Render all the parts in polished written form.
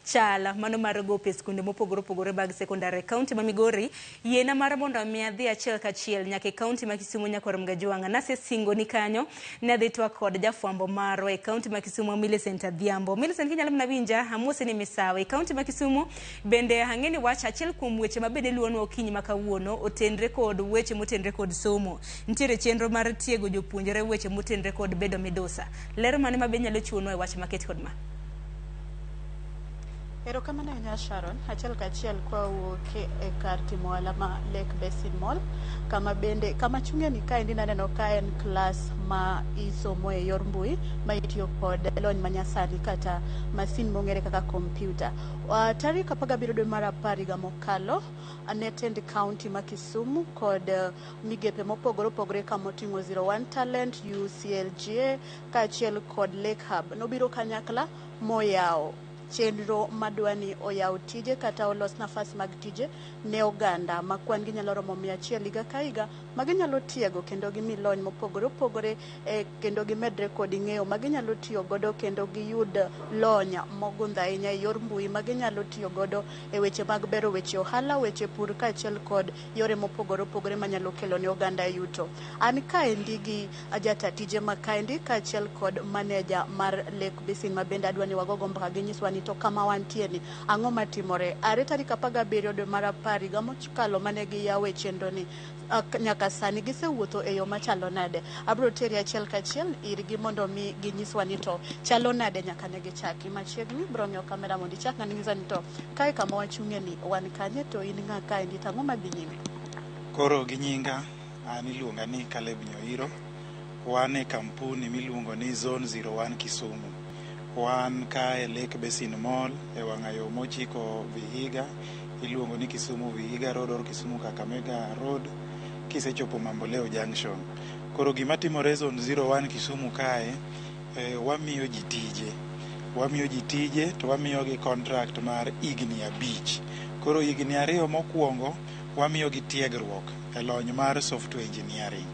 Chal mano mar gope skunde mopogore opogore mag sekondar e kaunti ma Migori. Yiena mar mondo mi adhi achiel kachiel nyaka e kaunti ma Kisumu nyakwar Mgajwang'a. Nasesingoni kanyo ni adhi twak kod jafwambo marwa e kaunti ma Kisumu Millicent Adhiambo. Millicent kinyalo mana winja, amosi ni misawa. E kaunti ma Kisumu bende ang'e ni wach achiel kuom weche ma bende luonwa okinyi ma kawuono otenre kod weche motenre kod somo. Nitiere chenro mar tiego jopuonjre weche motenre kod bedo midusa. Ler mane ma be inyalo chiwonwa e wach maket kod ma? Erokamano ahinya Sharon, achiel kachiel kwawuok e kar timo ohala ma Lake Basin Mall, kama bende kama chunge ni kaendi naneno ka en klas ma isomo e yor mbui ma itiyo kod lony manyasani kata masin mong'ere kaka kompyuta. Tarik 17 dwe mar 10 higa mokalo, ne tend kaunti ma Kisumu kod migepe mopogore opogore kamoting'o 01 Talent, UCLGA kaachiel kod Lake Hub nobiro kanyakla moyawo chenro madwani oyaw tije kata olos nafas mag tije ne oganda ma kwan gi nyalo romo 100 higa ka higa ma ginyalo tiego kendo gimi lony mopogore opogore kendo gimedre kod ng'eyo ma ginyalo tiyo godo kendo giyud lony mogundho ahinya e yor mbui ma ginyalo tiyo godo e weche mag bero weche ohala, weche pur kaachiel kod yore mopogore opogore manyalo kelo ne oganda yuto. An kaendi gi jata tije ma kaendi kaachiel kod maneja mar Lake Basin ma bende adwa ni wagogo mbaka ginyiswa ni to kama wantie ni ang'o matimore. Are tarik 17 dwe mar 10 higa mokalo mane giyawo e chenro ni nyaka sani gisewuotho e yo machalo nade. Abiro teri achiel kachiel irgi mondo mi ginyiswa ni to chalo nade nyaka ne gichaki. Machiegni biro ng'iyo kamera mondo ichak ng'ani nyisa ni to kae kama wachung'e ni wan kanye to in ng'a kaendi to ang'o madhi nyime. Koro gi nyinga an iluonga ni Caleb Nyoiro. Wan e kampuni miluongo ni Zone 01 Kisumu. Wan ka e Lake Basin Mall e wang'ayo mochiko Vihiga, iluongo ni Kisumu Vihiga Road or Kisumu Kakamega Road kisechopo Mamboleo Junction. Koro gima timore Zone 01 Kisumu kae, wamiyo ji tije. Wamiyo ji tije to wamiyogi contract mar higni 5. Koro higni 2 mokwongo wamiyogi tiegruok e lony mar software engineering.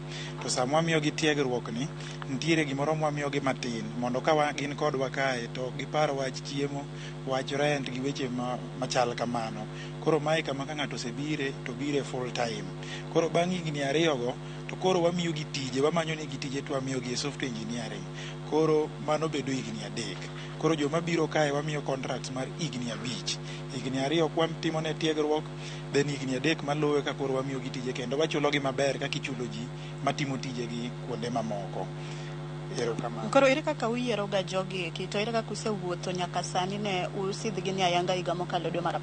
To sama wamiyogi tiegruok ni, nitiere gimoro mwamiyogi matin mondo ka gin kodwa kae to ok gipar wach chiemo, wach rent gi weche machal kamano. Koro mae kama ka ng'ato osebire to bire full time. Koro bang' higni 2 go to koro wamiyogi tije, wamanyo negi tije to wamiyogi e software engineering. Koro mano bedo higni 3. Koro joma biro kae wamiyo contracts mar higni 5. Higni 2 kwatimo ne tiegruok, then higni 3 maluwe ka koro wamiyogi tije kendo wachulogi maber kaka ichulo ji matimo tijegi kuonde mamoko. Erokamano. Koro ere kaka uyiero ga jogi eki to ere kaka usewuotho nyaka sani ne usidhgi ni ayanga higa mokalo dwe mar 10?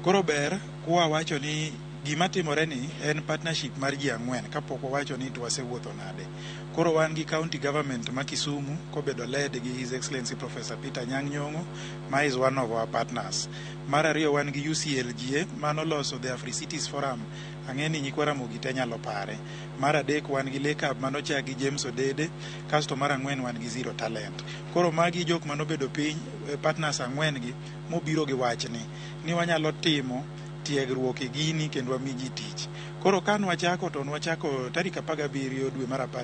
Koro ber kwa wacho ni gima timore ni en partnership mar ji 4 kapok wawacho ni to wasewuotho nade. Koro wan gi county government ma Kisumu kobedo led gi His Excellency Professor Peter Anyang' Nyong'o ma is one of our partners. Mar ariyo wan gi UCLGA manoloso the Africities Forum, ang'e ni nyikwa Ramogi te nyalo pare. Mar adek wan gi Lake Hub manochak gi James Odede, kasto mar 4 wan gi Zero Talent. Koro magi jok manobedo piny, partners 4 gi mobiro gi wachni ni wanyalo timo tiegruok e gini kendo wami ji tich. Koro ka nwachako to nwachako tarik 17 dwe mar 10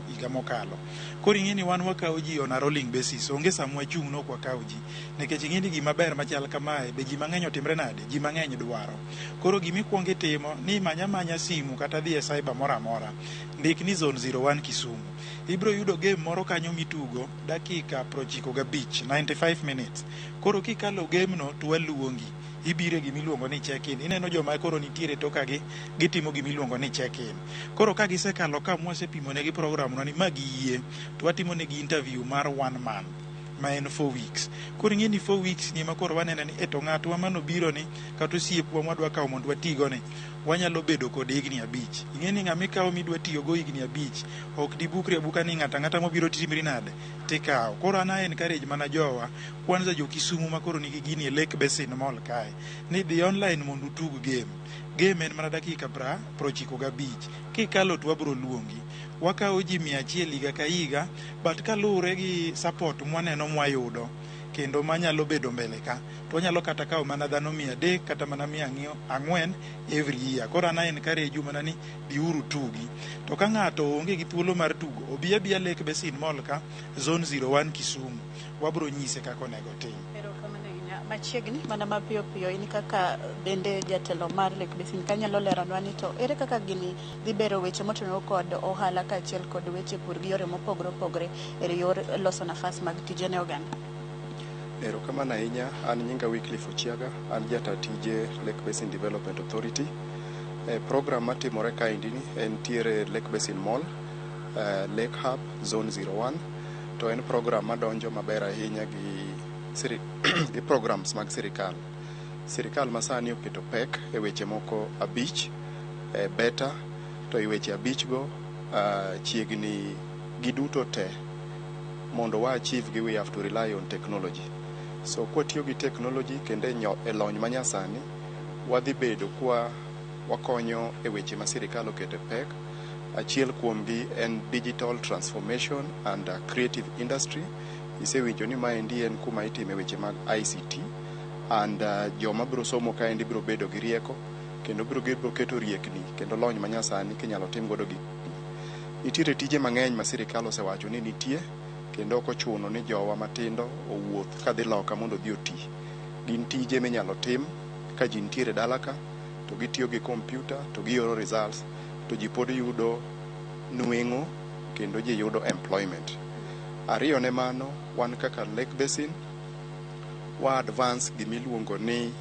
higa mokalo. Koro ing'e ni wan wakawo ji on a rolling basis, onge sama wachung' nok wakaw ji. Nikech ing'e ni gima ber machal kamae be ji mang'eny otimre nade? Ji mang'eny dwaro. Koro gima ikuongo itimo ni imany amanya simu kata dhi e cyber moro amora, ndik ni Zone 01 Kisumu. Ibiro yudo game moro kanyo mitugo dakika 95, 95 minutes. Koro kikalo game no to waluongi. Ibiro e gima iluongo ni check in. Ineno joma koro nitiere tokagi gitimo gima iluongo ni check in. Koro ka gisekalo ka mwasepimo negi program no ni ma giyie, to watimo negi interview mar 1 month ma en 4 weeks. Koro ing'e ni 4 weeks ni ema koro waneno ni to ng'atwa manobiro ni kata osiepwa mwadwa kawo mondo watigo ni wanyalo bedo kode higni 5. Ing'e ni ng'ama ikawo midwa tiyogo higni 5 ok dibukri abuka ni ng'ato ang'ata mobiro timri nade tikawo. Koro an a encourage mana jowa kwanza jo Kisumu ma koro nigi gini e Lake Basin Mall kae ni dhi online mondo utug game. Game en mana dakika 95. Kikalo to wabiro luongi. Wakawo ji 100 higa ka higa, but kaluwore gi support mwaneno mwayudo kendo manyalo bedo mbele ka, to wanyalo kata kawo mana dhano 300 kata mana 400 every year. Koro an a encourage u mana ni dhiuru tugi. To ka ng'ato onge gi thuolo mar tugo, obi abiya Lake Basin Mall ka, Zone 01 Kisumu. Wabiro nyise kaka onego otim. Erokamano ahinya. Machiegni mana mapiyo piyo, in kaka bende jatelo mar Lake Basin, kanyalo leronwa ni to ere kaka gini dhi bero weche motenore kod ohala kaachiel kod weche pur gi yore mopogore opogore e yor loso nafas mag tije ne oganda? Erokamano ahinya, an nyinga Wycliffe Ochiaga, an jata tije Lake Basin Development Authority. Program matimore kaendi ni entiere Lake Basin Mall, Lake Hub, Zone 01, to en program madonjo maber ahinya gi programs mag sirikal. Sirikal masani oketo pek e weche moko abich beta to e weche abich go chiegni giduto te mondo wa achieve gi we have to rely on technology. So kwatiyo gi technology kendo e lony manyasani, wadhi bedo kwa wakonyo e weche ma sirikal oketo pek. Achiel kuomgi en digital transformation and creative industry. Isewinjo ni maendi en kuma itime weche mag ICT and joma biro somo kaendi biro bedo gi rieko kendo gibiro keto riekni kendo lony manyasani kinyalo tim godo gik. Nitiere tije mang'eny ma sirikal osewacho ni nitie kendo ok ochuno ni jowa matindo owuoth kadhi loka mondo odhi oti. Gin tije minyalo tim ka ji nitiere dala ka to gitiyo gi kompyuta to gioro results to ji pod yudo nweng'o kendo ji yudo employment. Ariyo ne mano, wan kaka Lake Basin wa advance gimiluongo ni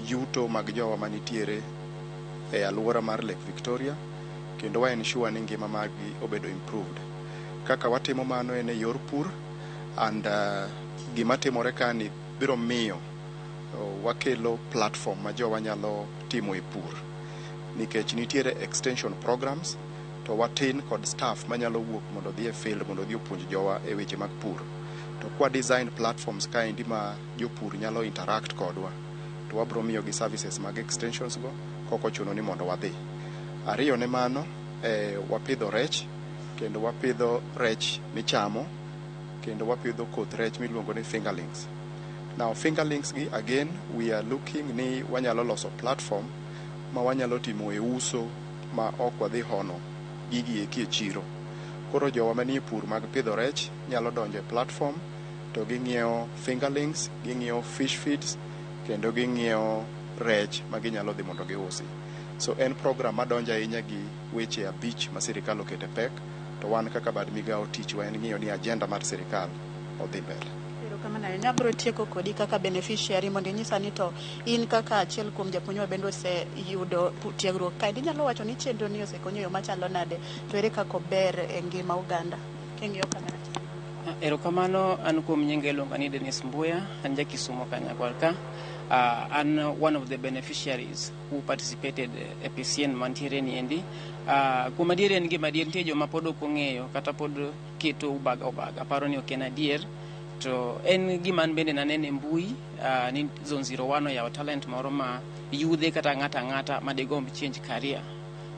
yuto mag jowa manitiere e alwora mar Lake Victoria kendo wa ensure ni ngima margi obedo improved. Kaka watimo mano en e yor pur and gima timore kani biro miyo wakelo platform ma jowa nyalo timo e pur nikech nitiere extension programs to watin kod staff manyalo wuok mondo odhi e field mondo odhi opuonj jowa e weche mag pur. To kwa design platforms kaendi ma jopur nyalo interact kodwa to wabro miyogi services mag extensions go kok ochuno ni mondo wadhi. Ariyo ne mano, wapidho rech kendo wapidho rech michamo kendo wapidho koth rech miluongo ni fingerlings. Now fingerlings gi again we are looking ni wanyalo loso platform ma wanyalo timo e uso ma ok wadhi hono gigi eki e chiro. Koro jowa manie pur mag pidho rech nyalo donjo e platform to ging'iewo fingerlings, ging'iewo fish feeds kendo ging'iewo rech ma ginyalo dhi mondo giusi. So en program madonjo ahinya gi weche abich ma sirikal okete pek to wan kaka bad migawo tichwa en ng'iyo ni agenda mar sirikal odhi mbele. Erokamano ahinya. Abiro tieko kodi kaka beneficiary mondo inyisa ni to in kaka achiel kuom japuonj ma bende oseyudo tiegruok kaendi, inyalo wacho ni chenro ni osekonyo e yo machalo nade to ere kaka ober e ngima oganda king'iyo kamera? Erokamano, an kuom nyinga iluonga ni Dennis Mbuya, an ja Kisumo Kanyagwal ka. An one of the beneficiaries who participated e PCN mantiere ni endi. Kuom adier en gima adier, nitie joma pod ok ong'eyo kata pod keto ubaga ubaga, paro ni ok en adier. To en gima an bende naneno e mbui ni Zone 01 oyawo talent moro ma yudhe kata ng'ato ang'ata madegomb change career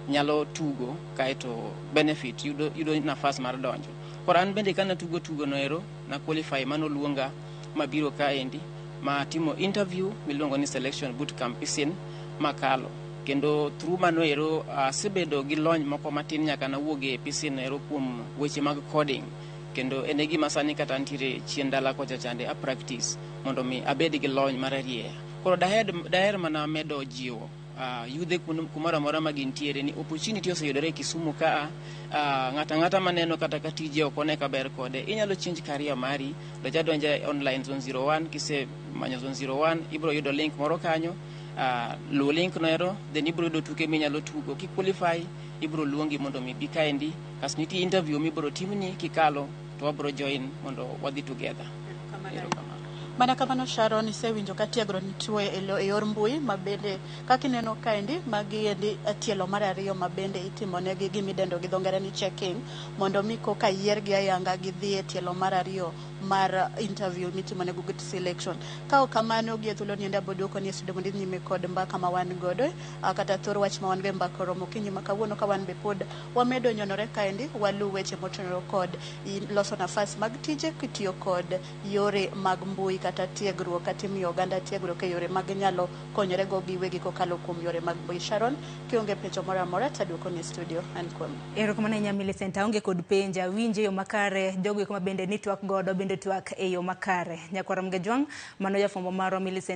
nyalo tugo kaeto benefit yudo nafas mar donjo. Koro an bende kana tugo tugo no ero na qualify manoluonga mabiro kaendi ma timo interview miluongo ni selection boot camp isin makalo kendo through mano ero asebedo gi lony moko matin nyaka nawuog e PCN ero kuom weche mag coding kendo en e gima sani kata antiere chien dala kocha chande a practice mondo mi abed gi lony mar arieya. Koro daher mana medo jiwo yudhe kumoro amora ma gintiere ni opportunity oseyudore e Kisumu ka ng'ato ang'ata maneno kata ka tije ok one ka ber kode inyalo change career mari donj adonja e online Zone 01. Kisemanyo Zone 01 ibiro yudo link moro kanyo, luw link no ero then ibiro yudo tuke minyalo tugo ki qualify ibiro luongi mondo mi bi kaendi kasto nitie interview mibiro timni kikalo to wabiro join mondo wadhi together. Erokamano. Mana kamano Sharon, isewinjo ka tiegruok nitie e yor mbui ma bende kaka ineno kaendi magi endi tielo mar ariyo ma bende itimonegi gimidendo gi dho ngere ni checking mondo mi koka yiergi ayanga gidhi e tielo mar ariyo mar interview mitimonegi good selection. Ka ok kamano gi e thuolo ni endi abo duoko ni e studio mondo idhi nyime kod mbaka ma wan godo kata thor wach ma wan go e mbaka oromo okinyi ma kawuono ka wan be pod wamedo nyonore kaendi waluw weche motenore kod loso nafas mag tije kitiyo kod yore mag mbui kata tiegruok kata imiyo oganda tiegruok e yore mag nyalo konyorego giwegi kokalo kuom yore mag mbui. Sharon, kionge penjo moro amora taduoko ni e studio an kuom. Erokamano ahinya Millicent, aonge kod penjo, awinjo e yo makare, jogo eko ma bende nitwak godo bende twak e yo makare. Nyakwar Ramogi Ajwang', mano jafwambo marwa Millicent.